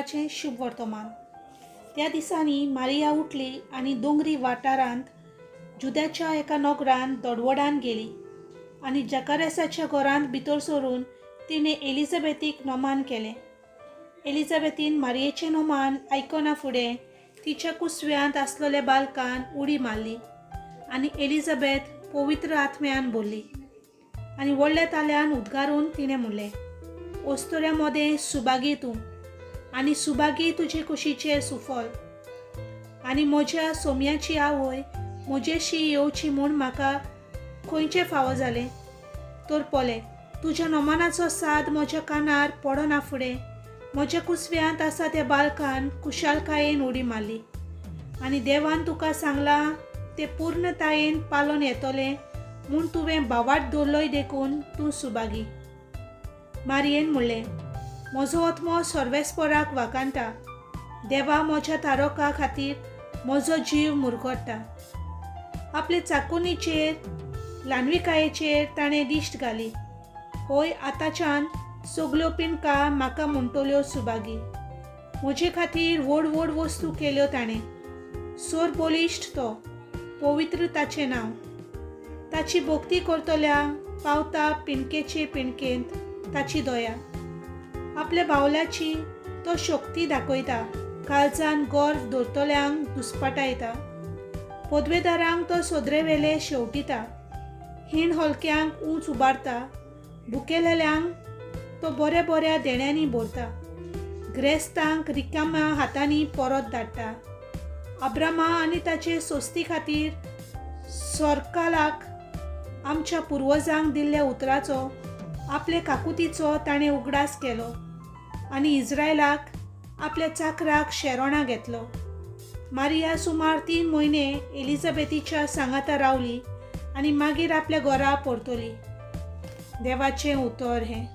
देवाचें शुभ वर्तमान. त्या दिसांनी मारिया उठली आनी दोंगरी वाठारांत जुद्याच्या एका नोगरांत दोडवडान गेली आनी जकारेसाच्या घरांत भितर सरून तिणें एलिझाबेथीक नोमान केलें. एलिझाबेथीन मारियेचें नोमान आयकना फुडें तिच्या कुसव्यांत आसलेल्या बालकान उडी मारली आनी एलिझाबेथ पवित्र आत्म्यान भरली आनी व्हडल्या ताल्यान उद्गारून तिणें म्हणलें, ओस्तोऱ्या मोदें सुभागी तूं आनी सुभागी तुजे कुशीचें सुफल. आनी म्हज्या सोम्याची आवय म्हजेशी येवची म्हूण म्हाका खंयचें फावो जालें? तर पळय, तुज्या नोमानाचो साद म्हज्या कानार पडना फुडें म्हज्या कुसव्यांत आसा त्या बालकान खुशालकायेन उडी मारली. आनी देवान तुका सांगलां तें पूर्णतायेन पालोन येतलें म्हूण तुवें भावार्थ दवरलोय देखून तूं सुभागी. मारयेन म्हणलें, म्हजो आत्मो सर्वेस्पराक वाखाणटा, देवा म्हज्या तारोका खातीर म्हजो जीव मुरगट्टा. आपले चाकुनीचेर ल्हानविकायेचेर ताणें दिश्ट घाली. होय आतांच्यान सगल्यो पिनका म्हाका म्हणटल्यो सुभागी. म्हजे खातीर व्हड व्हड वस्तू केल्यो ताणें. सोर बळिश्ट तो, पवित्र ताचें नांव. ताची भक्ती करतल्या पावता पिनकेचे पिनकेंत ताची दया. आपल्या बावल्याची तो शक्ती दाखयता, काळजान गर्व दवरतल्यांक दुस्पाटायता. पदवेदारांक तो सदरेवेले शेवटिता, हीण हलक्यांक ऊंच उबारता, भुकेलेल्यांक तो बऱ्या बऱ्या देण्यांनी भरता, ग्रेस्तांक रिकाम्या हातांनी परत धाडटा. अब्रामा आनी ताचे सोस्ती खातीर सरकाराक आमच्या पुर्वजांक दिल्ल्या उतराचो आपले काकुतीचो ताणें उगडास केलो आनी इस्रायलाक आपल्या चाकराक शेरोणा घेतलो. मारिया सुमार 3 म्हयने एलिझाबेथीच्या सांगाता रावली आनी मागीर आपल्या घरा परतली. देवाचें उतर हें.